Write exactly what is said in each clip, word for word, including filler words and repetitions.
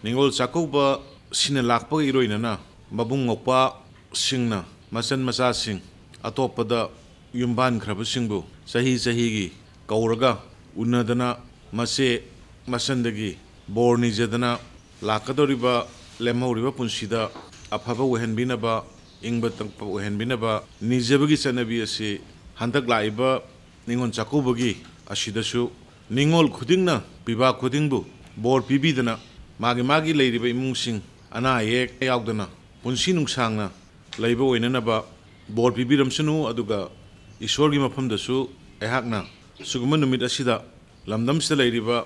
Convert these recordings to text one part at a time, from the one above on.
ꯅꯤꯉꯣꯜ ꯆꯥꯛꯀꯧꯕ ꯁꯤꯅ ꯂꯥꯛꯄꯒ ꯏꯔꯣꯏꯅꯅ ꯃꯕꯨꯡ ꯃꯧꯄ꯭ꯋꯥꯁꯤꯡꯅ ꯃꯆꯟ ꯃꯆꯥꯁꯤꯡ ꯑꯇꯣꯞꯄꯗ ꯌꯨꯝꯕꯥꯟꯈ꯭ꯔꯕꯁꯤꯡꯕꯨ ꯆꯍꯤ ꯆꯍꯤꯒꯤ ꯀꯧꯔꯒ ꯎꯅꯗꯅ ꯃꯆꯦ ꯃꯆꯟꯗꯒꯤ ꯕꯣꯔ ꯅꯤꯖꯗꯅ ꯂꯥꯛꯀꯗꯧꯔꯤꯕ ꯂꯦꯝꯍꯧꯔꯤꯕ ꯄꯨꯟꯁꯤꯗ ꯑꯐꯕ ꯑꯣꯏꯍꯟꯕꯤꯅꯕ, ꯏꯪꯕ ꯇꯞꯄ ꯑꯣꯏꯍꯟꯕꯤꯅꯕ ꯅꯤꯖꯕꯒꯤ ꯆꯠꯅꯕꯤ ꯑꯁꯤ ꯍꯟꯗꯛ ꯂꯥꯛꯏꯕ ꯅꯤꯉꯣꯜ ꯆꯥꯛꯀꯧꯕꯒꯤ ꯑꯁꯤꯗꯁꯨ ꯅꯤꯉꯣꯜ ꯈꯨꯗꯤꯡꯅ ꯄꯤꯕꯥ ꯈꯨꯗꯤꯡꯕꯨ ꯕꯣꯔ ꯄꯤꯕꯤꯗꯅ ꯃꯥꯒꯤ ꯃꯥꯒꯤ ꯂꯩꯔꯤꯕ ꯏꯃꯨꯡꯁꯤꯡ ꯑꯅꯥ ꯑꯌꯦꯛ ꯌꯥꯎꯗꯅ ꯄꯨꯟꯁꯤ ꯅꯨꯡꯁꯥꯡꯅ ꯂꯩꯕ ꯑꯣꯏꯅꯅꯕ ꯕꯣꯔ ꯄꯤꯕꯤꯔꯝꯁꯅꯨ꯫ ꯑꯗꯨꯒ ꯏꯁꯣꯔꯒꯤ ꯃꯐꯝꯗꯁꯨ ꯑꯩꯍꯥꯛꯅ ꯁꯤꯒꯨꯝꯕ ꯅꯨꯃꯤꯠ ꯑꯁꯤꯗ ꯂꯝꯗꯝꯁꯤꯗ ꯂꯩꯔꯤꯕ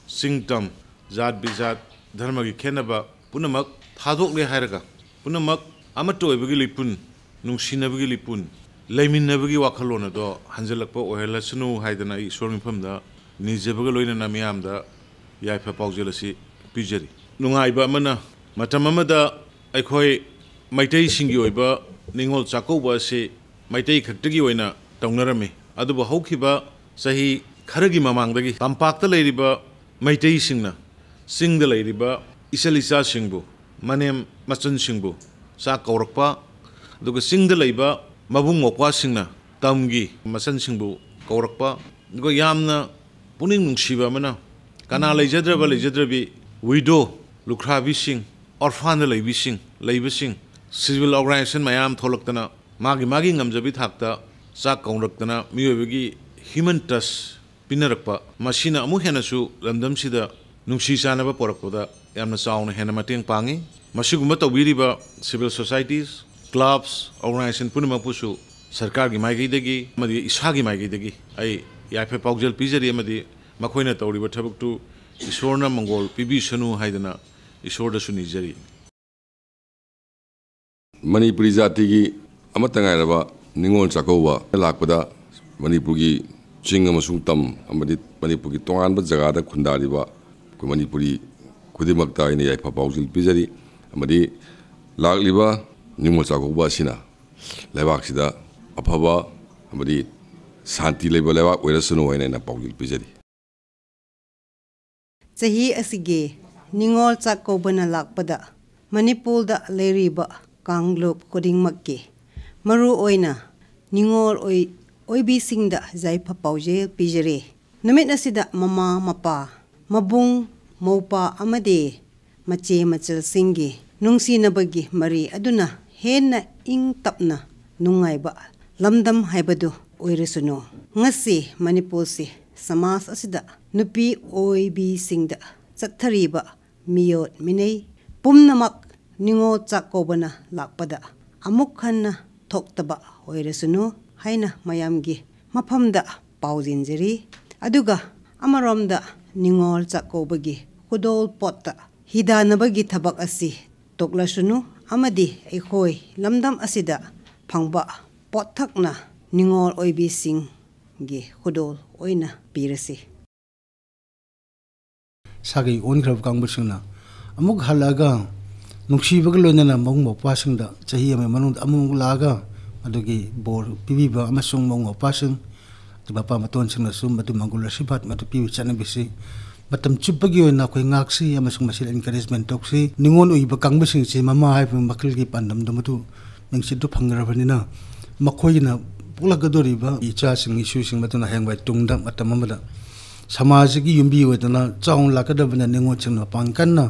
ꯆꯤꯡ ꯇꯝ, ꯖꯥꯠ ꯕꯤꯖꯥꯠ, ꯙꯔꯃꯒꯤ ꯈꯦꯠꯅꯕ ꯄꯨꯝꯅꯃꯛ ꯊꯥꯗꯣꯛꯂꯦ ꯍꯥꯏꯔꯒ ꯄꯨꯝꯅꯃꯛ ꯑꯃꯠꯇ ꯑꯣꯏꯕꯒꯤ ꯂꯤꯄꯨꯟ, ꯅꯨꯡꯁꯤꯅꯕꯒꯤ ꯂꯤꯄꯨꯟ, ꯂꯩꯃꯤꯟꯅꯕꯒꯤ ꯋꯥꯈꯜꯂꯣꯟ ꯑꯗꯣ ꯍꯟꯖꯤꯜꯂꯛꯄ ꯑꯣꯏꯍꯜꯂꯁꯅꯨ ꯍꯥꯏꯗꯅ ꯑꯩ ꯏꯁꯣꯔ ꯃꯐꯝꯗ ꯅꯤꯖꯕꯒ ꯂꯣꯏꯅꯅ ꯃꯤꯌꯥꯝꯗ ꯌꯥꯏꯐ ꯄꯥꯎꯖꯦꯜ ꯑꯁꯤ ꯄꯤꯖꯔꯤ꯫ ꯅꯨꯡꯉꯥꯏꯕ ꯑꯃꯅ, ꯃꯇꯝ ꯑꯃꯗ ꯑꯩꯈꯣꯏ ꯃꯩꯇꯩꯁꯤꯡꯒꯤ ꯑꯣꯏꯕ ꯅꯤꯉꯣꯜ ꯆꯥꯛꯀꯧꯕ ꯑꯁꯤ ꯃꯩꯇꯩ ꯈꯛꯇꯒꯤ ꯑꯣꯏꯅ ꯇꯧꯅꯔꯝꯃꯤ꯫ ꯑꯗꯨꯕꯨ ꯍꯧꯈꯤꯕ ꯆꯍꯤ ꯈꯔꯒꯤ ꯃꯃꯥꯡꯗꯒꯤ ꯇꯝꯄꯥꯛꯇ ꯂꯩꯔꯤꯕ ꯃꯩꯇꯩꯁꯤꯡꯅ ꯆꯤꯡꯗ ꯂꯩꯔꯤꯕ ꯏꯆꯜ ꯏꯆꯥꯁꯤꯡꯕꯨ, ꯃꯅꯦꯝ ꯃꯆꯟꯁꯤꯡꯕꯨ ꯆꯥꯛ ꯀꯧꯔꯛꯄ, ꯑꯗꯨꯒ ꯆꯤꯡꯗ ꯂꯩꯕ ꯃꯕꯨꯡ ꯃꯧꯄ꯭ꯋꯥꯁꯤꯡꯅ ꯇꯝꯒꯤ ꯃꯆꯟꯁꯤꯡꯕꯨ ꯀꯧꯔꯛꯄ, ꯑꯗꯨꯒ ꯌꯥꯝꯅ ꯄꯨꯛꯅꯤꯡ ꯅꯨꯡꯁꯤꯕ ꯑꯃꯅ, ꯀꯅꯥ ꯂꯩꯖꯗ꯭ꯔꯕ ꯂꯩꯖꯗ꯭ꯔꯕꯤ, ꯋꯤꯗꯣ, ꯂꯨꯈ꯭ꯔꯥꯕꯤꯁꯤꯡ, ꯑꯣꯔꯐꯥꯟꯗ ꯂꯩꯕꯤꯁꯤꯡ, ꯂꯩꯕꯁꯤꯡ, ꯁꯤꯚꯤꯜ ꯑꯣꯔꯒꯅꯥꯏꯖꯦꯁꯟ ꯃꯌꯥꯝ ꯊꯣꯛꯂꯛꯇꯅ ꯃꯥꯒꯤ ꯃꯥꯒꯤ ꯉꯝꯖꯕꯤ ꯊꯥꯛꯇ ꯆꯥꯛ ꯀꯧꯔꯛꯇꯅ ꯃꯤꯑꯣꯏꯕꯒꯤ ꯍ꯭ꯌꯨꯃꯦꯟ ꯇꯆ ꯄꯤꯅꯔꯛꯄ, ꯃꯁꯤꯅ ꯑꯃꯨꯛ ꯍꯦꯟꯅꯁꯨ ꯂꯝꯗꯝꯁꯤꯗ ꯅꯨꯡꯁꯤ ꯆꯥꯟꯅꯕ ꯄꯣꯔꯛꯄꯗ ꯌꯥꯝꯅ ꯆꯥꯎꯅ ꯍꯦꯟꯅ ꯃꯇꯦꯡ ꯄꯥꯡꯉꯤ꯫ ꯃꯁꯤꯒꯨꯝꯕ ꯇꯧꯕꯤꯔꯤꯕ ꯁꯤꯚꯤꯜ ꯁꯣꯁꯥꯏꯇꯤꯁ, ꯀ꯭ꯂꯕꯁ, ꯑꯣꯔꯒꯅꯥꯏꯖꯦꯁꯟ ꯄꯨꯝꯅꯃꯛꯄꯨꯁꯨ ꯁꯔꯀꯥꯔꯒꯤ ꯃꯥꯏꯀꯩꯗꯒꯤ ꯑꯃꯗꯤ ꯏꯁꯥꯒꯤ ꯃꯥꯏꯀꯩꯗꯒꯤ ꯑꯩ ꯌꯥꯏꯐ ꯄꯥꯎꯖꯦꯜ ꯄꯤꯖꯔꯤ, ꯑꯃꯗꯤ ꯃꯈꯣꯏꯅ ꯇꯧꯔꯤꯕ ꯊꯕꯛꯇꯨ ꯏꯁꯣꯔꯅ ꯃꯪꯒꯣꯜ ꯄꯤꯕꯤꯁꯅꯨ ꯍꯥꯏꯗꯅ ꯏꯁꯣꯔꯗꯁꯨ ꯅꯤꯖꯔꯤ꯫ ꯃꯅꯤꯄꯨꯔꯤ ꯖꯥꯇꯤꯒꯤ ꯑꯃꯠꯇ ꯉꯥꯏꯔꯕ ꯅꯤꯉꯣꯜ ꯆꯥꯛꯀꯧꯕ ꯂꯥꯛꯄꯗ ꯃꯅꯤꯄꯨꯔꯒꯤ ꯆꯤꯡ ꯑꯃꯁꯨꯡ ꯇꯝ ꯑꯃꯗꯤ ꯃꯅꯤꯄꯨꯔꯒꯤ ꯇꯣꯉꯥꯟꯕ ꯖꯒꯥꯗ ꯈꯨꯟꯗꯥꯔꯤꯕ ꯑꯩꯈꯣꯏ ꯃꯅꯤꯄꯨꯔꯤ ꯈꯨꯗꯤꯡꯃꯛꯇ ꯑꯩꯅ ꯌꯥꯏꯐ ꯄꯥꯎꯖꯦꯜ ꯄꯤꯖꯔꯤ꯫ ꯑꯃꯗꯤ ꯂꯥꯛꯂꯤꯕ ꯅꯤꯉꯣꯜ ꯆꯥꯛꯀꯧꯕ ꯑꯁꯤꯅ ꯂꯩꯕꯥꯛꯁꯤꯗ ꯑꯐꯕ ꯑꯃꯗꯤ ꯁꯥꯟꯇꯤ ꯂꯩꯕ ꯂꯩꯕꯥꯛ ꯑꯣꯏꯔꯁꯅꯨ ꯍꯥꯏꯅ ꯑꯩꯅ ꯄꯥꯎꯖꯦꯜ ꯄꯤꯖꯔꯤ꯫ ꯆꯍꯤ ꯑꯁꯤꯒꯤ ꯅꯤꯉꯣꯜ ꯆꯥꯛꯀꯧꯕꯅ ꯂꯥꯛꯄꯗ ꯃꯅꯤꯄꯨꯔꯗ ꯂꯩꯔꯤꯕ ꯀꯥꯡꯂꯨꯞ ꯈꯨꯗꯤꯡꯃꯛꯀꯤ, ꯃꯔꯨꯑꯣꯏꯅ ꯅꯤꯉꯣꯜ ꯑꯣꯏ-, ꯑꯣꯏꯕꯤꯁꯤꯡꯗ ꯌꯥꯏꯐ ꯄꯥꯎꯖꯦꯜ ꯄꯤꯖꯔꯤ꯫ ꯅꯨꯃꯤꯠ ꯑꯁꯤꯗ ꯃꯃꯥ ꯃꯄꯥ, ꯃꯕꯨꯡ ꯃꯧꯄꯥ ꯑꯃꯗꯤ ꯃꯆꯦ ꯃꯆꯜꯁꯤꯡꯒꯤ ꯅꯨꯡꯁꯤꯅꯕꯒꯤ ꯃꯔꯤ ꯑꯗꯨꯅ ꯍꯦꯟꯅ ꯏꯪ ꯇꯞꯅ ꯅꯨꯡꯉꯥꯏꯕ ꯂꯝꯗꯝ ꯍꯥꯏꯕꯗꯨ ꯑꯣꯏꯔꯁꯅꯨ꯫ ꯉꯁꯤ ꯃꯅꯤꯄꯨꯔꯁꯤ ꯁꯃꯥꯖ ꯑꯁꯤꯗ ꯅꯨꯄꯤ ꯑꯣꯏꯕꯤꯁꯤꯡꯗ ꯆꯠꯊꯔꯤꯕ ꯃꯤꯑꯣꯠ ꯃꯤꯅꯩ ꯄꯨꯝꯅꯃꯛ ꯅꯤꯉꯣꯜ ꯆꯥꯛꯀꯧꯕꯅ ꯂꯥꯛꯄꯗ ꯑꯃꯨꯛ ꯍꯟꯅ ꯊꯣꯛꯇꯕ ꯑꯣꯏꯔꯁꯅꯨ ꯍꯥꯏꯅ ꯃꯌꯥꯝꯒꯤ ꯃꯐꯝꯗ ꯄꯥꯎꯖꯦꯟꯖꯔꯤ꯫ ꯑꯗꯨꯒ ꯑꯃꯔꯣꯝꯗ ꯅꯤꯉꯣꯜ ꯆꯥꯛꯀꯧꯕꯒꯤ ꯈꯨꯗꯣꯜ ꯄꯣꯠꯇ ꯍꯤꯗꯥꯟꯅꯕꯒꯤ ꯊꯕꯛ ꯑꯁꯤ ꯇꯣꯛꯂꯁꯅꯨ ꯑꯃꯗꯤ ꯑꯩꯈꯣꯏ ꯂꯝꯗꯝ ꯑꯁꯤꯗ ꯐꯪꯕ ꯄꯣꯠꯊꯛꯅ ꯅꯤꯉꯣꯜ ꯑꯣꯏꯕꯤꯁꯤꯡꯒꯤ ꯈꯨꯗꯣꯜ ꯑꯣꯏꯅ ꯄꯤꯔꯁꯤ꯫ ꯁꯥꯒꯩ ꯑꯣꯟꯈ꯭ꯔꯕ ꯀꯥꯡꯕꯨꯁꯤꯡꯅ ꯑꯃꯨꯛ ꯍꯜꯂꯛꯑꯒ ꯅꯨꯡꯁꯤꯕꯒ ꯂꯣꯏꯅꯅ ꯃꯕꯨꯡ ꯃꯧꯄ꯭ꯋꯥꯁꯤꯡꯗ ꯆꯍꯤ ꯑꯃꯒꯤ ꯃꯅꯨꯡꯗ ꯑꯃꯨꯛ ꯂꯥꯛꯑꯒ ꯑꯗꯨꯒꯤ ꯕꯣꯔ ꯄꯤꯕꯤꯕ ꯑꯃꯁꯨꯡ ꯃꯕꯨꯡ ꯃꯧꯄ꯭ꯋꯥꯁꯤꯡ, ꯃꯄꯥ ꯃꯇꯣꯟꯁꯤꯡꯅꯁꯨ ꯃꯗꯨ ꯃꯪꯒꯣꯜ ꯑꯁꯤꯔꯕꯥꯗ ꯃꯗꯨ ꯄꯤꯕ ꯆꯠꯅꯕꯤꯁꯤ ꯃꯇꯝ ꯆꯨꯞꯄꯒꯤ ꯑꯣꯏꯅ ꯑꯩꯈꯣꯏ ꯉꯥꯛꯁꯤ ꯑꯃꯁꯨꯡ ꯃꯁꯤꯗ encouragement ꯇꯧꯁꯤ꯫ ꯅꯤꯉꯣꯜ ꯑꯣꯏꯕ ꯀꯥꯡꯕꯨꯁꯤꯡꯁꯤ ꯃꯃꯥ ꯍꯥꯏꯕ ꯃꯈꯜꯒꯤ ꯄꯥꯟꯗꯝꯗꯣ ꯃꯗꯨ ꯃꯤꯡꯆꯠꯇꯨ ꯐꯪꯈ꯭ꯔꯕꯅꯤꯅ ꯃꯈꯣꯏꯅ ꯄꯣꯛꯂꯛꯀꯗꯧꯔꯤꯕ ꯏꯆꯥꯁꯤꯡ ꯏꯁꯨꯁꯤꯡ ꯃꯗꯨꯅ ꯍꯌꯦꯡꯋꯥꯏ ꯇꯨꯡꯗ ꯃꯇꯝ ꯑꯃꯗ ꯁꯃꯥꯖꯁꯤꯒꯤ ꯌꯨꯝꯕꯤ ꯑꯣꯏꯗꯅ ꯆꯥꯎꯅ ꯂꯥꯛꯀꯗꯕꯅ ꯅꯤꯉꯣꯜꯁꯤꯡꯅ ꯃꯄꯥꯡꯒꯜ ꯀꯟꯅ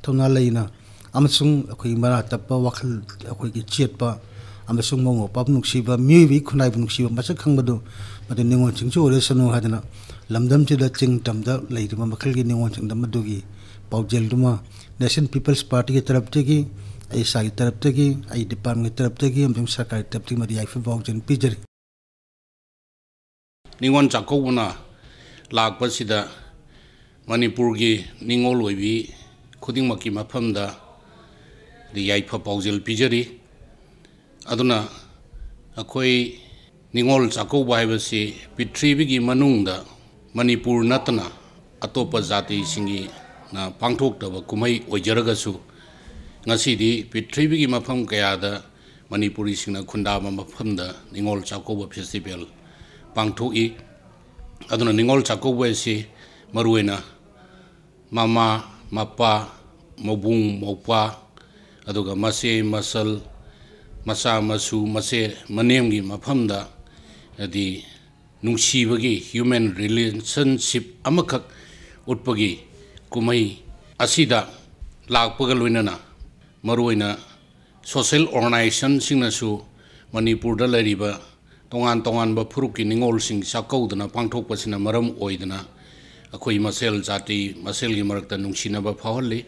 ꯊꯧꯅꯥ ꯂꯩꯅ ꯑꯃꯁꯨꯡ ꯑꯩꯈꯣꯏꯒꯤ ꯃꯔꯥ ꯇꯞꯄ ꯋꯥꯈꯜ, ꯑꯩꯈꯣꯏꯒꯤ ꯆꯦꯠꯄ ꯑꯃꯁꯨꯡ ꯃꯕꯨꯡ ꯃꯧꯄ꯭ꯋꯥꯕꯨ ꯅꯨꯡꯁꯤꯕ, ꯃꯤꯑꯣꯏꯕꯒꯤ ꯈꯨꯟꯅꯥꯏꯕꯨ ꯅꯨꯡꯁꯤꯕ ꯃꯁꯛ ꯈꯪꯕꯗꯨ ꯃꯗꯨ ꯅꯤꯉꯣꯜꯁꯤꯡꯁꯨ ꯑꯣꯏꯔꯁꯅꯨ ꯍꯥꯏꯗꯅ ꯂꯝꯗꯝꯁꯤꯗ ꯆꯤꯡ ꯇꯝꯗ ꯂꯩꯔꯤꯕ ꯃꯈꯜꯒꯤ ꯅꯤꯉꯣꯜꯁꯤꯡꯗ ꯃꯗꯨꯒꯤ ꯄꯥꯎꯖꯦꯜꯗꯨꯃ National People's Party ꯒꯤ ꯇꯔꯞꯇꯒꯤ, ꯑꯩ ꯏꯁꯥꯒꯤ ꯇꯔꯞꯇꯒꯤ, ꯑꯩ department ꯀꯤ ꯇꯔꯞꯇꯒꯤ ꯑꯃꯁꯨꯡ ꯁꯔꯀꯥꯔꯒꯤ ꯇꯔꯞꯇꯒꯤ ꯃꯗꯨ ꯌꯥꯏꯐ ꯄꯥꯎꯖꯦꯜ ꯄꯤꯖꯔꯤ꯫ ꯅꯤꯉꯣꯜ ꯆꯥꯛꯀꯧꯕꯅ ꯂꯥꯛꯄꯁꯤꯗ ꯃꯅꯤꯄꯨꯔꯒꯤ ꯅꯤꯉꯣꯜ ꯑꯣꯏꯕꯤ ꯈꯨꯗꯤꯡꯃꯛꯀꯤ ꯃꯐꯝꯗ ꯌꯥꯏꯐ ꯄꯥꯎꯖꯦꯜ ꯄꯤꯖꯔꯤ꯫ ꯑꯗꯨꯅ ꯑꯩꯈꯣꯏ ꯅꯤꯉꯣꯜ ꯆꯥꯛꯀꯧꯕ ꯍꯥꯏꯕꯁꯤ ꯄ꯭ꯔꯤꯊꯤꯕꯤꯒꯤ ꯃꯅꯨꯡꯗ ꯃꯅꯤꯄꯨꯔ ꯅꯠꯇꯅ ꯑꯇꯣꯞꯄ ꯖꯥꯇꯤꯁꯤꯡꯒꯤꯅ ꯄꯥꯡꯊꯣꯛꯇꯕ ꯀꯨꯝꯍꯩ ꯑꯣꯏꯖꯔꯒꯁꯨ, ꯉꯁꯤꯗꯤ ꯄ꯭ꯔꯤꯊꯤꯕꯤꯒꯤ ꯃꯐꯝ ꯀꯌꯥꯗ ꯃꯅꯤꯄꯨꯔꯤꯁꯤꯡꯅ ꯈꯨꯟꯗꯥꯕ ꯃꯐꯝꯗ ꯅꯤꯉꯣꯜ ꯆꯥꯛꯀꯧꯕ festival ꯄꯥꯡꯊꯣꯛꯏ꯫ ꯑꯗꯨꯅ ꯅꯤꯉꯣꯜ ꯆꯥꯛꯀꯧꯕ ꯑꯁꯤ ꯃꯔꯨꯑꯣꯏꯅ ꯃꯃꯥ, ꯃꯄꯥ, ꯃꯕꯨꯡ ꯃꯧꯄ꯭ꯋꯥ, ꯑꯗꯨꯒ ꯃꯆꯦ ꯃꯆꯜ, ꯃꯆꯥ ꯃꯁꯨ, ꯃꯆꯦ ꯃꯅꯦꯝꯒꯤ ꯃꯐꯝꯗ ꯍꯥꯏꯗꯤ ꯅꯨꯡꯁꯤꯕꯒꯤ human relationship ꯑꯃꯈꯛ ꯎꯠꯄꯒꯤ ꯀꯨꯝꯍꯩ ꯑꯁꯤꯗ ꯂꯥꯛꯄꯒ ꯂꯣꯏꯅꯅ ꯃꯔꯨꯑꯣꯏꯅ social organizationꯁꯤꯡꯅꯁꯨ ꯃꯅꯤꯄꯨꯔꯗ ꯂꯩꯔꯤꯕ ꯇꯣꯉꯥꯟ ꯇꯣꯉꯥꯟꯕ ꯐꯨꯔꯨꯞꯀꯤ ꯅꯤꯉꯣꯜꯁꯤꯡ ꯆꯥꯛꯀꯧꯗꯅ ꯄꯥꯡꯊꯣꯛꯄꯁꯤꯅ ꯃꯔꯝ ꯑꯣꯏꯗꯅ ꯑꯩꯈꯣꯏ ꯃꯁꯦꯜ ꯖꯥꯇꯤ ꯃꯁꯦꯜꯒꯤ ꯃꯔꯛꯇ ꯅꯨꯡꯁꯤꯅꯕ ꯐꯥꯎꯍꯜꯂꯤ꯫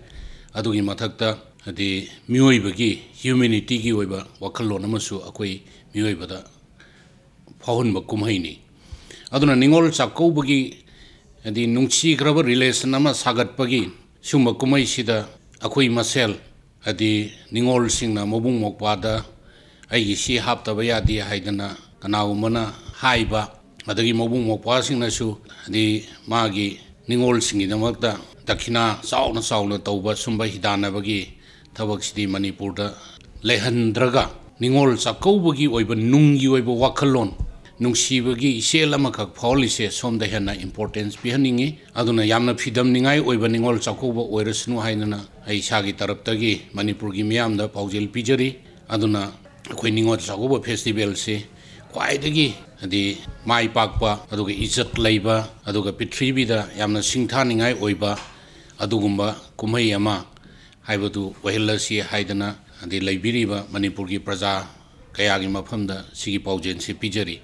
ꯑꯗꯨꯒꯤ ꯃꯊꯛꯇ ꯍꯥꯏꯗꯤ ꯃꯤꯑꯣꯏꯕꯒꯤ humanityꯒꯤ ꯑꯣꯏꯕ ꯋꯥꯈꯜꯂꯣꯟ ꯑꯃꯁꯨ ꯑꯩꯈꯣꯏ ꯃꯤꯑꯣꯏꯕꯗ ꯐꯥꯎꯍꯟꯕ ꯀꯨꯝꯍꯩꯅꯤ꯫ ꯑꯗꯨꯅ ꯅꯤꯉꯣꯜ ꯆꯥꯛꯀꯧꯕꯒꯤ ꯍꯥꯏꯗꯤ ꯅꯨꯡꯁꯤꯈ꯭ꯔꯕ relation ꯑꯃ ꯁꯥꯒꯠꯄꯒꯤ ꯁꯨꯝꯕ ꯀꯨꯝꯍꯩꯁꯤꯗ ꯑꯩꯈꯣꯏ ꯃꯁꯦꯜ ꯍꯥꯏꯗꯤ ꯅꯤꯉꯣꯜꯁꯤꯡꯅ ꯃꯕꯨꯡ ꯃꯧꯄ꯭ꯋꯥꯗ "ꯑꯩꯒꯤ ꯁꯤ ꯍꯥꯞꯇꯕ ꯌꯥꯗꯦ" ꯍꯥꯏꯗꯅ ꯀꯅꯥꯒꯨꯝꯕꯅ ꯍꯥꯏꯕ, ꯑꯗꯒꯤ ꯃꯕꯨꯡ ꯃꯧꯄ꯭ꯋꯥꯁꯤꯡꯅꯁꯨ ꯍꯥꯏꯗꯤ ꯃꯥꯒꯤ ꯅꯤꯉꯣꯜꯁꯤꯡꯒꯤꯗꯃꯛꯇ ꯗꯈꯤꯅꯥ ꯆꯥꯎꯅ ꯆꯥꯎꯅ ꯇꯧꯕ ꯁꯨꯝꯕ ꯍꯤꯗꯥꯟꯅꯕꯒꯤ ꯊꯕꯛꯁꯤꯗꯤ ꯃꯅꯤꯄꯨꯔꯗ ꯂꯩꯍꯟꯗ꯭ꯔꯒ ꯅꯤꯉꯣꯜ ꯆꯥꯛꯀꯧꯕꯒꯤ ꯑꯣꯏꯕ ꯅꯨꯡꯒꯤ ꯑꯣꯏꯕ ꯋꯥꯈꯜꯂꯣꯟ, ꯅꯨꯡꯁꯤꯕꯒꯤ ꯏꯆꯦꯜ ꯑꯃꯈꯛ ꯐꯥꯎꯍꯜꯂꯤꯁꯦ ꯁꯣꯝꯗ ꯍꯦꯟꯅ importance ꯄꯤꯍꯟꯅꯤꯡꯉꯤ꯫ ꯑꯗꯨꯅ ꯌꯥꯝꯅ ꯐꯤꯗꯝꯅꯤꯡꯉꯥꯏ ꯑꯣꯏꯕ ꯅꯤꯉꯣꯜ ꯆꯥꯛꯀꯧꯕ ꯑꯣꯏꯔꯁꯅꯨ ꯍꯥꯏꯗꯅ ꯑꯩ ꯏꯁꯥꯒꯤ ꯇꯔꯞꯇꯒꯤ ꯃꯅꯤꯄꯨꯔꯒꯤ ꯃꯤꯌꯥꯝꯗ ꯄꯥꯎꯖꯦꯜ ꯄꯤꯖꯔꯤ꯫ ꯑꯗꯨꯅ ꯑꯩꯈꯣꯏ ꯅꯤꯉꯣꯜ ꯆꯥꯛꯀꯧꯕ festivalꯁꯤ ꯈ꯭ꯋꯥꯏꯗꯒꯤ ꯍꯥꯏꯗꯤ ꯃꯥꯏ ꯄꯥꯛꯄ, ꯑꯗꯨꯒ ꯏꯖꯠ ꯂꯩꯕ, ꯑꯗꯨꯒ ꯄ꯭ꯔꯤꯊꯤꯕꯤꯗ ꯌꯥꯝꯅ ꯁꯤꯡꯊꯥꯅꯤꯡꯉꯥꯏ ꯑꯣꯏꯕ ꯑꯗꯨꯒꯨꯝꯕ ꯀꯨꯝꯍꯩ ꯑꯃ ꯍꯥꯏꯕꯗꯨ ꯑꯣꯏꯍꯜꯂꯁꯤ ꯍꯥꯏꯗꯅ ꯍꯥꯏꯗꯤ ꯂꯩꯕꯤꯔꯤꯕ ꯃꯅꯤꯄꯨꯔꯒꯤ ꯄ꯭ꯔꯖꯥ ꯀꯌꯥꯒꯤ ꯃꯐꯝꯗ ꯁꯤꯒꯤ ꯄꯥꯎꯖꯦꯜꯁꯤ ꯄꯤꯖꯔꯤ꯫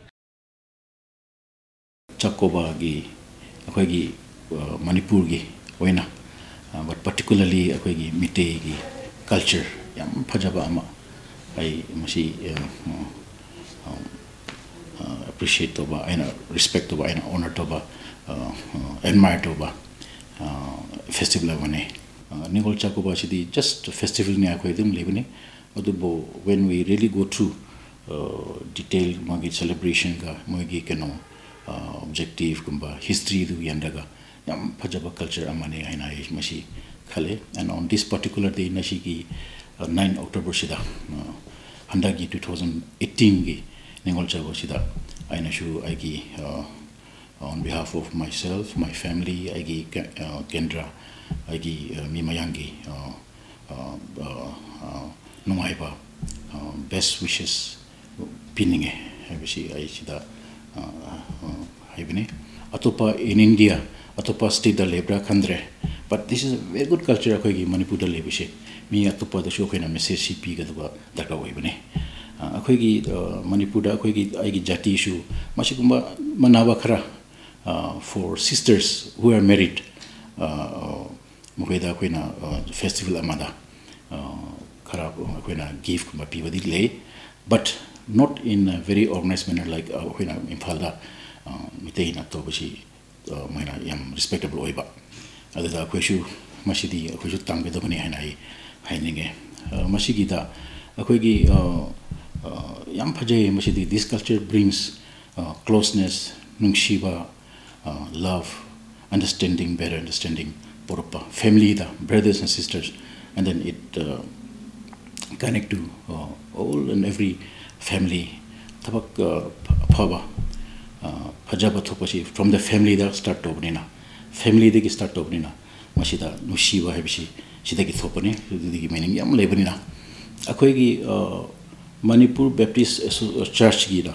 ꯆꯥꯛꯀꯧꯕꯒꯤ ꯑꯩꯈꯣꯏꯒꯤ, ꯑ, ꯃꯅꯤꯄꯨꯔꯒꯤ ꯑꯣꯏꯅ, ꯑ, but particularly ꯑꯩꯈꯣꯏꯒꯤ ꯃꯤꯇꯩꯒꯤ culture ꯌꯥꯝ ꯐꯖꯕ ꯑꯃ ꯑꯩ ꯃꯁꯤ, ꯑ, ꯑ, ꯑ, appreciate ꯇꯧꯕ, ꯑꯩꯅ respect ꯇꯧꯕ, ꯑꯩꯅ honor ꯇꯧꯕ, ꯑ, ꯑ, admire ꯇꯧꯕ, ꯑ, festival ꯑꯃꯅꯤ꯫ ꯑ, ꯅꯤꯉꯣꯜ ꯆꯥꯛꯀꯧꯕ ꯑꯁꯤꯗꯤ just festivalꯅꯤ, ꯑꯩꯈꯣꯏ ꯑꯗꯨꯝ ꯂꯩꯕꯅꯤ꯫ ꯑꯗꯨꯕꯨ when we really go through, ꯑ, detail ꯃꯥꯒꯤ celebrationꯒ ꯃꯣꯏꯒꯤ ꯀꯩꯅꯣ, ꯑ, objectiveꯀꯨꯝꯕ historyꯗꯨ ꯌꯦꯡꯂꯒ ꯌꯥꯝ ꯐꯖꯕ culture ꯑꯃꯅꯤ ꯍꯥꯏꯅ ꯑꯩ ꯃꯁꯤ ꯈꯜꯂꯦ꯫ And on this particular day, ꯉꯁꯤꯒꯤ, ꯑ, nine Octoberꯁꯤꯗ, ꯑ, ꯍꯟꯗꯛꯀꯤ two thousand eighteenꯒꯤ ꯅꯤꯉꯣꯜ ꯆꯥꯛꯀꯧꯕꯁꯤꯗ ꯑꯩꯅꯁꯨ ꯑꯩꯒꯤ, ꯑ, On behalf of myself, my family, ꯑꯩꯒꯤ ꯀꯦ- ꯑ, ꯀꯦꯟꯗ꯭ꯔ, ꯑꯩꯒꯤ ꯑ, ꯃꯤ ꯃꯌꯥꯝꯒꯤ ꯑ, ꯑ, ꯑ, ꯑ, ꯅꯨꯡꯉꯥꯏꯕ, ꯑ, best wishes ꯄꯤꯅꯤꯡꯉꯦ ꯍꯥꯏꯕꯁꯤ ꯑꯩ ꯁꯤꯗ ꯑ, ꯑ, ꯍꯥꯏꯕꯅꯤ꯫ ꯑꯇꯣꯞꯄ in India, ꯑꯇꯣꯞꯄ stateꯇ ꯂꯩꯕ꯭ꯔꯥ ꯈꯪꯗ꯭ꯔꯦ, but this is a very good culture ꯑꯩꯈꯣꯏꯒꯤ ꯃꯅꯤꯄꯨꯔꯗ ꯂꯩꯕꯁꯦ꯫ ꯃꯤ ꯑꯇꯣꯞꯄꯗꯁꯨ ꯑꯩꯈꯣꯏꯅ message ꯁꯤ ꯄꯤꯒꯗꯕ ꯗꯔꯀꯥꯔ ꯑꯣꯏꯕꯅꯤ꯫ ꯑ, ꯑꯩꯈꯣꯏꯒꯤ ꯑ, ꯃꯅꯤꯄꯨꯔꯗ ꯑꯩꯈꯣꯏꯒꯤ ꯑꯩꯒꯤ ꯖꯥꯇꯤꯁꯨ ꯃꯁꯤꯒꯨꯝꯕ ꯃꯥꯟꯅꯕ ꯈꯔ, ꯑ, for sisters who are married, ꯑ, ꯃꯈꯣꯏꯗ ꯑꯩꯈꯣꯏꯅ ꯐꯦꯁꯇꯤꯚꯦꯜ ꯑꯃꯗ ꯑ, ꯈꯔ ꯑꯩꯈꯣꯏꯅ ꯒꯤꯐꯀꯨꯝꯕ ꯄꯤꯕꯗꯤ ꯂꯩ, but not in a very organized manner like ꯑꯩꯈꯣꯏꯅ ꯏꯝꯐꯥꯜꯗ ꯑ, ꯃꯤꯇꯩꯅ ꯇꯧꯕꯁꯤ ꯑ, ꯃꯣꯏꯅ ꯌꯥꯝ ꯔꯦꯁꯄꯦꯛꯇꯦꯕꯜ ꯑꯣꯏꯕ꯫ ꯑꯗꯨꯗ ꯑꯩꯈꯣꯏꯁꯨ ꯃꯁꯤꯗꯤ ꯑꯩꯈꯣꯏꯁꯨ ꯇꯝꯒꯗꯕꯅꯤ ꯍꯥꯏꯅ ꯑꯩ ꯍꯥꯏꯅꯤꯡꯉꯦ꯫ ꯑ, ꯃꯁꯤꯒꯤꯗ ꯑꯩꯈꯣꯏꯒꯤ ꯑ, ꯑ, ꯌꯥꯝ ꯐꯖꯩ ꯃꯁꯤꯗꯤ꯫ This culture brings closeness, ꯅꯨꯡꯁꯤꯕ, love, understanding, better understanding ꯄꯨꯔꯛꯄ, ꯐꯦꯃꯤꯂꯤꯗ, brothers and sisters, and then it connect to all and every family. ꯊꯕꯛ ꯑ, ꯑꯐꯕ, ꯑ, ꯐꯖꯕ ꯊꯣꯛꯄꯁꯤ from the familyꯗ start ꯇꯧꯕꯅꯤꯅ, ꯐꯦꯃꯤꯂꯤꯗꯒꯤ start ꯇꯧꯕꯅꯤꯅ, ꯃꯁꯤꯗ ꯅꯨꯡꯁꯤꯕ ꯍꯥꯏꯕꯁꯤ ꯁꯤꯗꯒꯤ ꯊꯣꯛꯄꯅꯤ꯫ ꯑꯗꯨꯗꯒꯤ meaning ꯌꯥꯝ ꯂꯩꯕꯅꯤꯅ ꯑꯩꯈꯣꯏꯒꯤ ꯑ, ꯃꯅꯤꯄꯨꯔ ꯕꯦꯞꯇꯤꯁ ꯑꯦꯁꯣ- ꯆꯔꯆꯀꯤꯗ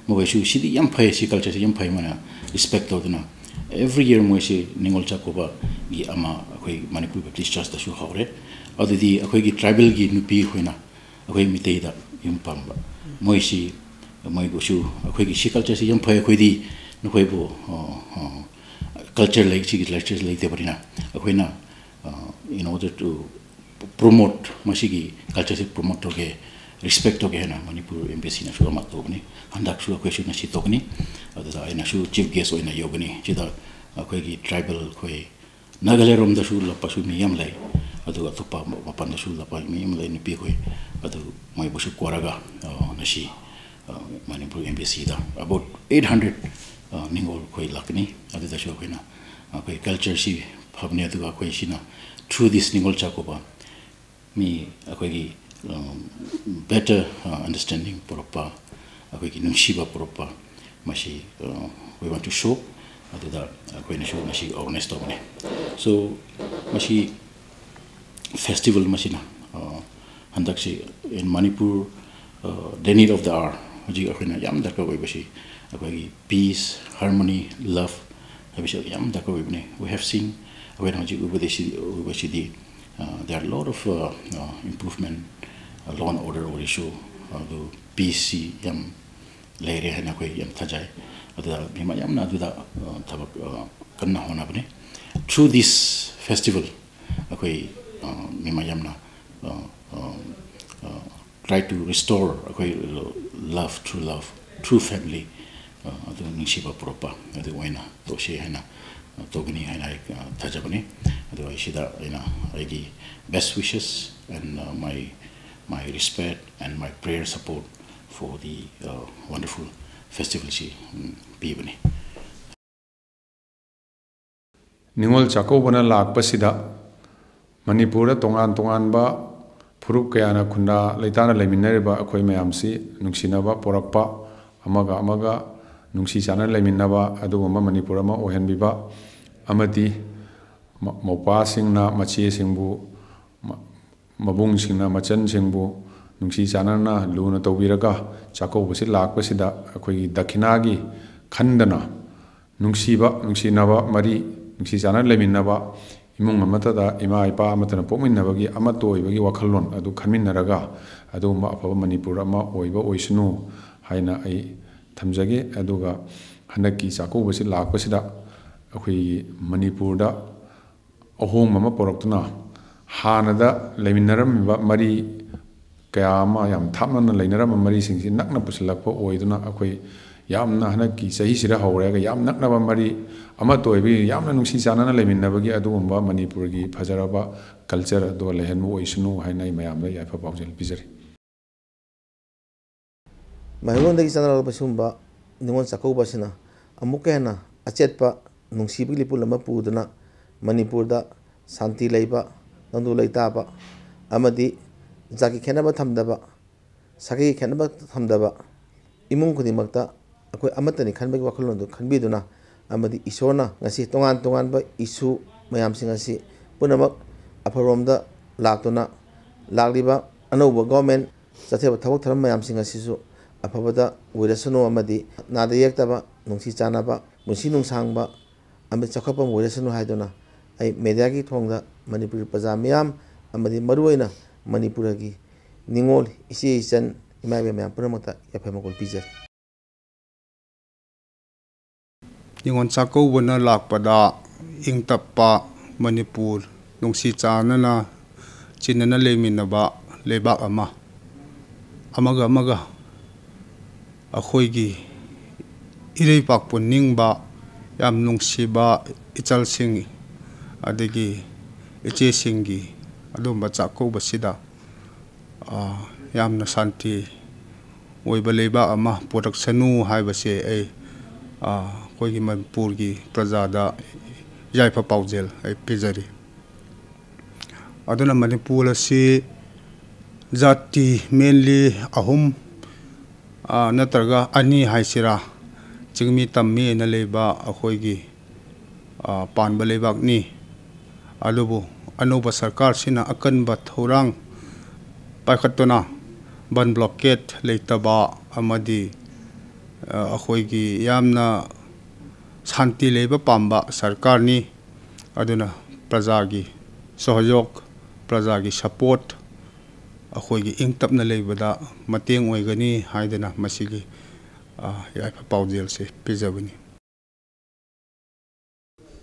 ꯃꯈꯣꯏꯁꯨ ꯁꯤꯗꯤ ꯌꯥꯝ ꯐꯩ, ꯁꯤ ꯀꯜꯆꯔꯁꯤ ꯌꯥꯝ ꯐꯩ, ꯃꯣꯏꯅ ꯔꯦꯁꯄꯦꯛ ꯇꯧꯗꯨꯅ every year ꯃꯣꯏꯁꯤ ꯅꯤꯉꯣꯜ ꯆꯥꯛꯀꯧꯕꯒꯤ ꯑꯃ ꯑꯩꯈꯣꯏ ꯃꯅꯤꯄꯨꯔ ꯕꯦꯞꯇꯤꯁ ꯆꯔꯆꯇꯁꯨ ꯍꯧꯔꯦ꯫ ꯑꯗꯨꯗꯤ ꯑꯩꯈꯣꯏꯒꯤ ꯇ꯭ꯔꯥꯏꯕꯦꯜꯒꯤ ꯅꯨꯄꯤ ꯑꯩꯈꯣꯏꯅ ꯑꯩꯈꯣꯏ ꯃꯤꯇꯩꯗ ꯌꯨꯝ ꯄꯥꯟꯕ ꯃꯣꯏꯁꯤ, ꯃꯣꯏꯕꯨꯁꯨ ꯑꯩꯈꯣꯏꯒꯤ ꯁꯤ ꯀꯜꯆꯔꯁꯤ ꯌꯥꯝ ꯐꯩ, ꯑꯩꯈꯣꯏꯗꯤ ꯅꯈꯣꯏꯕꯨ ꯀꯜꯆꯔ ꯂꯩ, ꯁꯤꯒꯤ ꯀꯜꯆꯔ ꯂꯩꯇꯕꯅꯤꯅ ꯑꯩꯈꯣꯏꯅ in order to promote, ꯃꯁꯤꯒꯤ ꯀꯜꯆꯔꯁꯤ promote ꯇꯧꯒꯦ, ꯔꯦꯁꯄꯦꯛ ꯇꯧꯒꯦ ꯍꯥꯏꯅ ꯃꯅꯤꯄꯨꯔ ꯑꯦꯝ ꯕꯤ ꯁꯤꯅꯁꯨ ꯑꯃ ꯇꯧꯕꯅꯤ꯫ ꯍꯟꯗꯛꯁꯨ ꯑꯩꯈꯣꯏꯁꯨ ꯉꯁꯤ ꯇꯧꯒꯅꯤ꯫ ꯑꯗꯨꯗ ꯑꯩꯅꯁꯨ ꯆꯤꯐ ꯒꯦꯁ ꯑꯣꯏꯅ ꯌꯧꯒꯅꯤ꯫ ꯁꯤꯗ ꯑꯩꯈꯣꯏꯒꯤ ꯇ꯭ꯔꯥꯏꯕꯦꯜ ꯑꯩꯈꯣꯏ ꯅꯥꯒꯥꯂꯦꯟꯔꯣꯝꯗꯁꯨ ꯂꯥꯛꯄꯁꯨ ꯃꯤ ꯌꯥꯝ ꯂꯩ, ꯑꯗꯨꯒ ꯑꯇꯣꯞꯄ ꯃꯄꯥꯟꯗꯁꯨ ꯂꯥꯛꯄ ꯃꯤ ꯌꯥꯝ ꯂꯩ, ꯅꯨꯄꯤꯈꯣꯏ꯫ ꯑꯗꯨ ꯃꯣꯏꯕꯨꯁꯨ ꯀꯧꯔꯒ, ꯑ, ꯉꯁꯤ, ꯑ, ꯃꯅꯤꯄꯨꯔ ꯑꯦꯝ ꯕꯤ ꯁꯤꯗ about eight hundred, ꯑ, ꯅꯤꯉꯣꯜ ꯑꯩꯈꯣꯏ ꯂꯥꯛꯀꯅꯤ꯫ ꯑꯗꯨꯗꯁꯨ ꯑꯩꯈꯣꯏꯅ ꯑꯩꯈꯣꯏ ꯀꯜꯆꯔꯁꯤ ꯐꯕꯅꯤ, ꯑꯗꯨꯒ ꯑꯩꯈꯣꯏ ꯁꯤꯅ through this ꯅꯤꯉꯣꯜ ꯆꯥꯛꯀꯧꯕ ꯃꯤ ꯑꯩꯈꯣꯏꯒꯤ, ꯑ, better, ꯑ, understanding ꯄꯨꯔꯛꯄ, ꯑꯩꯈꯣꯏꯒꯤ ꯅꯨꯡꯁꯤꯕ ꯄꯨꯔꯛꯄ, ꯃꯁꯤ, ꯑ, we want to show, ꯑꯗꯨꯗ ꯑꯩꯈꯣꯏꯅꯁꯨ ꯃꯁꯤ organize ꯇꯧꯕꯅꯤ꯫ So, ꯃꯁꯤ festival ꯃꯁꯤꯅ, ꯑ, ꯍꯟꯗꯛꯁꯤ in Manipur, ꯑ, the need of the hour, ꯍꯧꯖꯤꯛ ꯑꯩꯈꯣꯏꯅ ꯌꯥꯝ ꯗꯔꯀꯥꯔ ꯑꯣꯏꯕꯁꯤ ꯑꯩꯈꯣꯏꯒꯤ peace, harmony, love ꯍꯥꯏꯕꯁꯤ ꯌꯥꯝ ꯗꯔꯀꯥꯔ ꯑꯣꯏꯕꯅꯤ꯫ We have seen, ꯑꯩꯈꯣꯏꯅ ꯍꯧꯖꯤꯛ ꯎꯕꯗ ꯁꯤ-, ꯎꯕꯁꯤꯗꯤ, ꯑ, there are a lot of, ꯑ, ꯑ, improvement, ꯑ, law and order ꯑꯣꯏꯔꯁꯨ, ꯑꯗꯨ peace ꯁꯤ ꯌꯥꯝ ꯂꯩꯔꯦ ꯍꯥꯏꯅ ꯑꯩꯈꯣꯏ ꯌꯥꯝ ꯊꯥꯖꯩ꯫ ꯑꯗꯨꯗ ꯃꯤ ꯃꯌꯥꯝꯅ ꯑꯗꯨꯗ, ꯑ, ꯊꯕꯛ, ꯑ, ꯀꯟꯅ ꯍꯣꯠꯅꯕꯅꯤ꯫ Through this festival, ꯑꯩꯈꯣꯏ, ꯑ, ꯃꯤ ꯃꯌꯥꯝꯅ, ꯑ, ꯑ, ꯑ, try to restore ꯑꯩꯈꯣꯏ love, through love, through family, ꯑ, ꯑꯗꯨ ꯅꯨꯡꯁꯤꯕ ꯄꯨꯔꯛꯄ ꯑꯗꯨ ꯑꯣꯏꯅ ꯇꯧꯁꯤ ꯍꯥꯏꯅ, ꯑ, ꯇꯧꯒꯅꯤ ꯍꯥꯏꯅ ꯑꯩ, ꯑ, ꯊꯥꯖꯕꯅꯤ꯫ ꯑꯗꯨꯒ ꯑꯩ ꯁꯤꯗ ꯑꯩꯅ ꯑꯩꯒꯤ best wishes and, ꯑ, my, my respect and my prayer support for the, ꯑ, wonderful festival ꯁꯤ, ꯎꯝ, ꯄꯤꯕꯅꯤ꯫ ꯅꯤꯉꯣꯜ ꯆꯥꯛꯀꯧꯕꯅ ꯂꯥꯛꯄꯁꯤꯗ ꯃꯅꯤꯄꯨꯔꯗ ꯇꯣꯉꯥꯟ ꯇꯣꯉꯥꯟꯕ ꯐꯨꯔꯨꯞ ꯀꯌꯥꯅ ꯈꯨꯟꯗꯥ ꯂꯩꯇꯥꯅ ꯂꯩꯃꯤꯟꯅꯔꯤꯕ ꯑꯩꯈꯣꯏ ꯃꯌꯥꯝꯁꯤ ꯅꯨꯡꯁꯤꯅꯕ ꯄꯣꯔꯛꯄ, ꯑꯃꯒ ꯑꯃꯒ ꯅꯨꯡꯁꯤ ꯆꯥꯟꯅꯅ ꯂꯩꯃꯤꯟꯅꯕ ꯑꯗꯨꯒꯨꯝꯕ ꯃꯅꯤꯄꯨꯔ ꯑꯃ ꯑꯣꯏꯍꯟꯕꯤꯕ ꯑꯃꯗꯤ ꯃ-, ꯃꯧꯄ꯭ꯋꯥꯁꯤꯡꯅ ꯃꯆꯦꯁꯤꯡꯕꯨ, ꯃ-, ꯃꯕꯨꯡꯁꯤꯡꯅ ꯃꯆꯟꯁꯤꯡꯕꯨ ꯅꯨꯡꯁꯤ ꯆꯥꯟꯅꯅ ꯂꯨꯅ ꯇꯧꯕꯤꯔꯒ ꯆꯥꯛꯀꯧꯕꯁꯤ ꯂꯥꯛꯄꯁꯤꯗ ꯑꯩꯈꯣꯏꯒꯤ ꯗꯈꯤꯅꯥꯒꯤ ꯈꯟꯗꯅ ꯅꯨꯡꯁꯤꯕ, ꯅꯨꯡꯁꯤꯅꯕ ꯃꯔꯤ, ꯅꯨꯡꯁꯤ ꯆꯥꯟꯅꯅ ꯂꯩꯃꯤꯟꯅꯕ, ꯏꯃꯨꯡ ꯑꯃꯠꯇꯗ ꯏꯃꯥ ꯏꯄꯥ ꯑꯃꯠꯇꯅ ꯄꯣꯛꯃꯤꯟꯅꯕꯒꯤ ꯑꯃꯠꯇ ꯑꯣꯏꯕꯒꯤ ꯋꯥꯈꯜꯂꯣꯟ ꯑꯗꯨ ꯈꯟꯃꯤꯟꯅꯔꯒ ꯑꯗꯨꯒꯨꯝꯕ ꯑꯐꯕ ꯃꯅꯤꯄꯨꯔ ꯑꯃ ꯑꯣꯏꯕ ꯑꯣꯏꯁꯅꯨ ꯍꯥꯏꯅ ꯑꯩ ꯊꯝꯖꯒꯦ꯫ ꯑꯗꯨꯒ ꯍꯟꯗꯛꯀꯤ ꯆꯥꯛꯀꯧꯕꯁꯤ ꯂꯥꯛꯄꯁꯤꯗ ꯑꯩꯈꯣꯏꯒꯤ ꯃꯅꯤꯄꯨꯔꯗ ꯑꯍꯣꯡꯕ ꯑꯃ ꯄꯨꯔꯛꯇꯨꯅ ꯍꯥꯟꯅꯗ ꯂꯩꯃꯤꯟꯅꯔꯝꯃꯤꯕ ꯃꯔꯤ ꯀꯌꯥ ꯑꯃ, ꯌꯥꯝ ꯊꯥꯞꯅꯅ ꯂꯩꯅꯔꯝꯕ ꯃꯔꯤꯁꯤꯡꯁꯤ ꯅꯛꯅ ꯄꯨꯁꯤꯜꯂꯛꯄ ꯑꯣꯏꯗꯨꯅ ꯑꯩꯈꯣꯏ ꯌꯥꯝꯅ ꯍꯟꯗꯛꯀꯤ ꯆꯍꯤꯁꯤꯗ ꯍꯧꯔꯒ ꯌꯥꯝ ꯅꯛꯅꯕ ꯃꯔꯤ ꯑꯃꯠꯇ ꯑꯣꯏꯕꯒꯤ ꯌꯥꯝꯅ ꯅꯨꯡꯁꯤ ꯆꯥꯟꯅꯅ ꯂꯩꯃꯤꯟꯅꯕꯒꯤ ꯑꯗꯨꯒꯨꯝꯕ ꯃꯅꯤꯄꯨꯔꯒꯤ ꯐꯖꯔꯕ culture ꯑꯗꯨ ꯂꯩꯍꯟꯕ ꯑꯣꯏꯁꯅꯨ ꯍꯥꯏꯅ ꯑꯩ ꯃꯌꯥꯝꯗ ꯌꯥꯏꯐ ꯄꯥꯎꯖꯦꯜ ꯄꯤꯖꯔꯤ꯫ ꯃꯩꯍꯧꯔꯣꯟꯗꯒꯤ ꯆꯠꯅꯔꯛꯂꯕ ꯁꯤꯒꯨꯝꯕ ꯅꯤꯉꯣꯜ ꯆꯥꯛꯀꯧꯕ ꯑꯁꯤꯅ ꯑꯃꯨꯛꯀ ꯍꯦꯟꯅ ꯑꯆꯦꯠꯄ ꯅꯨꯡꯁꯤꯕꯒꯤ ꯂꯤꯄꯨꯟ ꯑꯃ ꯄꯨꯗꯨꯅ ꯃꯅꯤꯄꯨꯔꯗ ꯁꯥꯟꯇꯤ ꯂꯩꯕ, ꯅꯪꯗꯨ ꯂꯩꯇꯥꯕ ꯑꯃꯗꯤ ꯖꯥꯇꯤ ꯈꯦꯠꯅꯕ ꯊꯝꯗꯕ, ꯁꯥꯒꯩ ꯈꯦꯠꯅꯕ ꯊꯝꯗꯕ, ꯏꯃꯨꯡ ꯈꯨꯗꯤꯡꯃꯛꯇ ꯑꯩꯈꯣꯏ ꯑꯃꯠꯇꯅꯤ ꯈꯟꯕꯒꯤ ꯋꯥꯈꯜꯂꯣꯟꯗꯨ ꯈꯟꯕꯤꯗꯨꯅ, ꯑꯃꯗꯤ ꯏꯁꯣꯔꯅ ꯉꯁꯤ ꯇꯣꯉꯥꯟ ꯇꯣꯉꯥꯟꯕ issue ꯃꯌꯥꯝꯁꯤꯡ ꯑꯁꯤ ꯄꯨꯝꯅꯃꯛ ꯑꯐꯕꯔꯣꯝꯗ ꯂꯥꯛꯇꯨꯅ, ꯂꯥꯛꯂꯤꯕ ꯑꯅꯧꯕ government ꯆꯠꯊꯔꯤꯕ ꯊꯕꯛ ꯊꯧꯔꯝ ꯃꯌꯥꯝꯁꯤꯡ ꯑꯁꯤꯁꯨ ꯑꯐꯕꯗ ꯑꯣꯏꯔꯁꯅꯨ, ꯑꯃꯗꯤ ꯅꯥꯗ ꯌꯦꯛꯇꯕ, ꯅꯨꯡꯁꯤ ꯆꯥꯟꯅꯕ, ꯄꯨꯟꯁꯤ ꯅꯨꯡꯁꯥꯡꯕ ꯑꯃꯗꯤ ꯆꯥꯎꯈꯠꯄ ꯑꯃ ꯑꯣꯏꯔꯁꯅꯨ ꯍꯥꯏꯗꯨꯅ, ꯑꯩ mediaꯒꯤ ꯊꯣꯡꯗ ꯃꯅꯤꯄꯨꯔꯤ ꯄ꯭ꯔꯖꯥ ꯃꯤꯌꯥꯝ ꯑꯃꯗꯤ ꯃꯔꯨꯑꯣꯏꯅ ꯃꯅꯤꯄꯨꯔꯒꯤ ꯅꯤꯉꯣꯜ ꯏꯆꯦ ꯏꯆꯟ ꯏꯃꯥ ꯏꯕꯦꯟ ꯃꯌꯥꯝ ꯄꯨꯝꯅꯃꯛꯇ ꯌꯥꯏꯐ ꯃꯪꯒꯣꯜ ꯄꯤꯖꯔꯤ꯫ ꯅꯤꯉꯣꯜ ꯆꯥꯛꯀꯧꯕꯅ ꯂꯥꯛꯄꯗ ꯏꯪ ꯇꯞꯄ ꯃꯅꯤꯄꯨꯔ, ꯅꯨꯡꯁꯤ ꯆꯥꯟꯅꯅ ꯆꯤꯟꯅꯅ ꯂꯩꯃꯤꯟꯅꯕ ꯂꯩꯕꯥꯛ ꯑꯃ, ꯑꯃꯒ ꯑꯃꯒ ꯑꯩꯈꯣꯏꯒꯤ ꯏꯔꯩꯄꯥꯛꯄꯨ ꯅꯤꯡꯕ, ꯌꯥꯝ ꯅꯨꯡꯁꯤꯕ ꯏꯆꯜꯁꯤꯡ, ꯑꯗꯒꯤ ꯏꯆꯦꯁꯤꯡꯒꯤ ꯑꯗꯨꯝꯕ ꯆꯥꯛꯀꯧꯕꯁꯤꯗ, ꯑ, ꯌꯥꯝꯅ ꯁꯥꯟꯇꯤ ꯑꯣꯏꯕ ꯂꯩꯕꯥꯛ ꯑꯃ ꯄꯨꯔꯛꯁꯅꯨ ꯍꯥꯏꯕꯁꯦ ꯑꯩ, ꯑ, ꯑꯩꯈꯣꯏꯒꯤ ꯃꯅꯤꯄꯨꯔꯒꯤ ꯄ꯭ꯔꯖꯥꯗ ꯌꯥꯏꯐ ꯄꯥꯎꯖꯦꯜ ꯑꯩ ꯄꯤꯖꯔꯤ꯫ ꯑꯗꯨꯅ ꯃꯅꯤꯄꯨꯔ ꯑꯁꯤ ꯖꯥꯇꯤ mainly ꯑꯍꯨꯝ, ꯑ, ꯅꯠꯇ꯭ꯔꯒ ꯑꯅꯤ ꯍꯥꯏꯁꯤꯔꯥ, ꯆꯤꯡꯃꯤ ꯇꯝꯃꯤ ꯑꯅ ꯂꯩꯕ ꯑꯩꯈꯣꯏꯒꯤ, ꯑ, ꯄꯥꯟꯕ ꯂꯩꯕꯥꯛꯅꯤ꯫ ꯑꯗꯨꯕꯨ ꯑꯅꯧꯕ ꯁꯔꯀꯥꯔꯁꯤꯅ ꯑꯀꯟꯕ ꯊꯧꯔꯥꯡ ꯄꯥꯏꯈꯠꯇꯨꯅ ꯕꯟ blockade ꯂꯩꯇꯕ ꯑꯃꯗꯤ, ꯑ, ꯑꯩꯈꯣꯏꯒꯤ ꯌꯥꯝꯅ ꯁꯥꯟꯇꯤ ꯂꯩꯕ ꯄꯥꯝꯕ ꯁꯔꯀꯥꯔꯅꯤ꯫ ꯑꯗꯨꯅ ꯄ꯭ꯔꯖꯥꯒꯤ ꯁꯍꯌꯣꯒ, ꯄ꯭ꯔꯖꯥꯒꯤ support, ꯑꯩꯈꯣꯏꯒꯤ ꯏꯪ ꯇꯞꯅ ꯂꯩꯕꯗ ꯃꯇꯦꯡ ꯑꯣꯏꯒꯅꯤ ꯍꯥꯏꯗꯅ ꯃꯁꯤꯒꯤ, ꯑ, ꯌꯥꯏꯐ ꯄꯥꯎꯖꯦꯜꯁꯦ ꯄꯤꯖꯕꯅꯤ꯫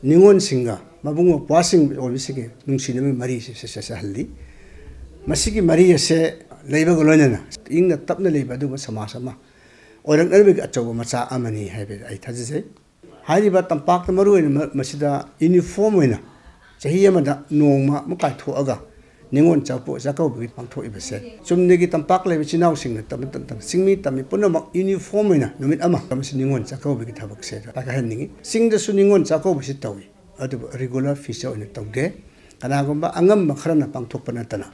ꯅꯤꯉꯣꯜꯁꯤꯡꯒ ꯃꯕꯨꯡ ꯃꯧꯄ꯭ꯋꯥꯁꯤꯡ ꯑꯣꯏꯕꯁꯤꯒꯤ ꯅꯨꯡꯁꯤꯅꯕꯒꯤ ꯃꯔꯤꯁꯦ ꯆꯠ-, ꯆꯠ-, ꯆꯠꯍꯜꯂꯤ꯫ ꯃꯁꯤꯒꯤ ꯃꯔꯤ ꯑꯁꯦ ꯂꯩꯕꯒ ꯂꯣꯏꯅꯅ ꯏꯪꯅ ꯇꯞꯅ ꯂꯩꯕ ꯑꯗꯨꯒꯨꯝꯕ ꯁꯃꯥꯖ ꯑꯃ ꯑꯣꯏꯔꯛꯅꯕꯒꯤ ꯑꯆꯧꯕ ꯃꯆꯥꯛ ꯑꯃꯅꯤ ꯍꯥꯏꯕ ꯑꯩ ꯊꯥꯖꯖꯩ꯫ ꯍꯥꯏꯔꯤꯕ ꯇꯝꯄꯥꯛꯇ ꯃꯔꯨꯑꯣꯏꯅ ꯃ-, ꯃꯁꯤꯗ uniform ꯑꯣꯏꯅ ꯆꯍꯤ ꯑꯃꯗ ꯅꯣꯡꯃ ꯑꯃ ꯀꯥꯏꯊꯣꯛꯑꯒ ꯅꯤꯉꯣꯜ ꯆꯥꯛꯄ-, ꯆꯥꯛꯀꯧꯕꯒꯤ ꯄꯥꯡꯊꯣꯛꯏꯕꯁꯦ ꯆꯨꯝꯅꯒꯤ ꯇꯝꯄꯥꯛ ꯂꯩꯕ ꯏꯆꯤꯟ ꯏꯅꯥꯎꯁꯤꯡ ꯅꯠꯇꯕ, ꯅꯠꯇꯅ ꯆꯤꯡꯃꯤ ꯇꯝꯃꯤ ꯄꯨꯝꯅꯃꯛ uniform ꯑꯣꯏꯅ ꯅꯨꯃꯤꯠ ꯑꯃ ꯃꯁꯤ ꯅꯤꯉꯣꯜ ꯆꯥꯛꯀꯧꯕꯒꯤ ꯊꯕꯛꯁꯦ ꯄꯥꯏꯈꯠꯍꯟꯅꯤꯡꯉꯤ꯫ ꯆꯤꯡꯗꯁꯨ ꯅꯤꯉꯣꯜ ꯆꯥꯛꯀꯧꯕꯁꯤ ꯇꯧꯏ, ꯑꯗꯨꯕꯨ regular feature ꯑꯣꯏꯅ ꯇꯧꯗꯦ꯫ ꯀꯅꯥꯒꯨꯝꯕ ꯑꯉꯝꯕ ꯈꯔꯅ ꯄꯥꯡꯊꯣꯛꯄ ꯅꯠꯇꯅ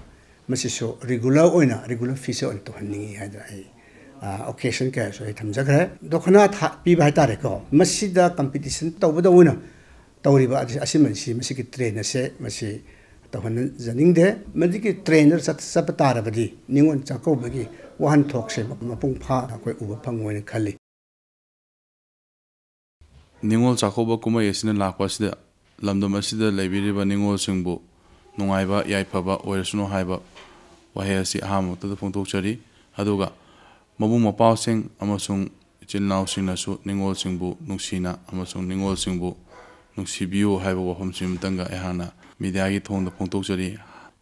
ꯃꯁꯤꯁꯨ regular ꯑꯣꯏꯅ, regular feature ꯑꯣꯏꯅ ꯇꯧꯍꯟꯅꯤꯡꯉꯤ ꯍꯥꯏꯗꯅ ꯑꯩ ꯑꯣꯀꯦꯖꯟ ꯀꯌꯥꯁꯨ ꯑꯩ ꯊꯝꯖꯈ꯭ꯔꯦ꯫ ꯗꯈꯤꯅꯥ ꯊꯥ-, ꯄꯤꯕ ꯍꯥꯏꯇꯥꯔꯦꯀꯣ, ꯃꯁꯤꯗ ꯀꯝꯄꯤꯇꯤꯁꯟ ꯇꯧꯕꯗꯧꯅ ꯇꯧꯔꯤꯕ ꯑꯁꯤ-, ꯑꯁꯤꯃꯟꯁꯤ, ꯃꯁꯤꯒꯤ ꯇ꯭ꯔꯦꯟ ꯑꯁꯦ ꯃꯁꯤ ꯇꯧꯍꯟꯖꯅꯤꯡꯗꯦ꯫ ꯃꯗꯨꯒꯤ ꯇ꯭ꯔꯦꯟꯗ ꯆꯠ-, ꯆꯠꯄ ꯇꯥꯔꯕꯗꯤ ꯅꯤꯉꯣꯜ ꯆꯥꯛꯀꯧꯕꯒꯤ ꯋꯥꯍꯟꯊꯣꯛꯁꯦ ꯃꯄꯨꯡ ꯐꯥꯅ ꯑꯩꯈꯣꯏ ꯎꯕ ꯐꯪꯉꯣꯏꯅ ꯈꯜꯂꯤ꯫ ꯅꯤꯉꯣꯜ ꯆꯥꯛꯀꯧꯕ ꯀꯨꯝꯍꯩ ꯑꯁꯤꯅ ꯂꯥꯛꯄ ꯑꯁꯤꯗ ꯂꯝꯗꯝ ꯑꯁꯤꯗ ꯂꯩꯕꯤꯔꯤꯕ ꯅꯤꯉꯣꯜꯁꯤꯡꯕꯨ ꯅꯨꯡꯉꯥꯏꯕ ꯌꯥꯏꯐꯕ ꯑꯣꯏꯔꯁꯅꯨ ꯍꯥꯏꯕ ꯋꯥꯍꯩ ꯑꯁꯤ ꯑꯍꯥꯟꯕ ꯃꯛꯇꯗ ꯐꯣꯡꯗꯣꯛꯆꯔꯤ꯫ ꯑꯗꯨꯒ ꯃꯕꯨꯡ ꯃꯧꯄ꯭ꯋꯥꯁꯤꯡ ꯑꯃꯁꯨꯡ ꯏꯆꯤꯜ ꯏꯅꯥꯎꯁꯤꯡꯅꯁꯨ ꯅꯤꯉꯣꯜꯁꯤꯡꯕꯨ ꯅꯨꯡꯁꯤꯅ ꯑꯃꯁꯨꯡ ꯅꯤꯉꯣꯜꯁꯤꯡꯕꯨ ꯅꯨꯡꯁꯤꯕꯤꯌꯨ ꯍꯥꯏꯕ ꯋꯥꯐꯝꯁꯤꯃꯇꯪꯒ ꯑꯩꯍꯥꯛꯅ ꯃꯤꯗꯤꯌꯥꯒꯤ ꯊꯣꯡꯗ ꯐꯣꯡꯗꯣꯛꯆꯔꯤ꯫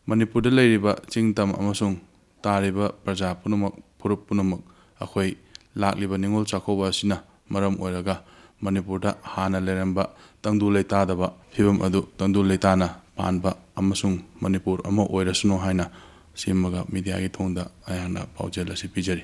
ꯃꯅꯤꯄꯨꯔꯗ ꯂꯩꯔꯤꯕ ꯆꯤꯡ ꯇꯝ ꯑꯃꯁꯨꯡ ꯇꯥꯔꯤꯕ ꯄ꯭ꯔꯖꯥ ꯄꯨꯝꯅꯃꯛ, ꯐꯨꯔꯨꯞ ꯄꯨꯝꯅꯃꯛ, ꯑꯩꯈꯣꯏ ꯂꯥꯛꯂꯤꯕ ꯅꯤꯉꯣꯜ ꯆꯥꯛꯀꯧꯕ ꯑꯁꯤꯅ ꯃꯔꯝ ꯑꯣꯏꯔꯒ ꯃꯅꯤꯄꯨꯔꯗ ꯍꯥꯟꯅ ꯂꯩꯔꯝꯕ ꯇꯪꯗꯨ ꯂꯩꯇꯥꯗꯕ ꯐꯤꯕꯝ ꯑꯗꯨ ꯇꯪꯗꯨ ꯂꯩꯇꯥꯅ ꯄꯥꯟꯕ ꯑꯃꯁꯨꯡ ꯃꯅꯤꯄꯨꯔ ꯑꯃ ꯑꯣꯏꯔꯁꯅꯨ ꯍꯥꯏꯅ ꯁꯦꯝꯃꯒ ꯃꯤꯗꯤꯌꯥꯒꯤ ꯊꯣꯡꯗ ꯑꯩꯍꯥꯛꯅ ꯄꯥꯎꯖꯦꯜ ꯑꯁꯤ ꯄꯤꯖꯔꯤ꯫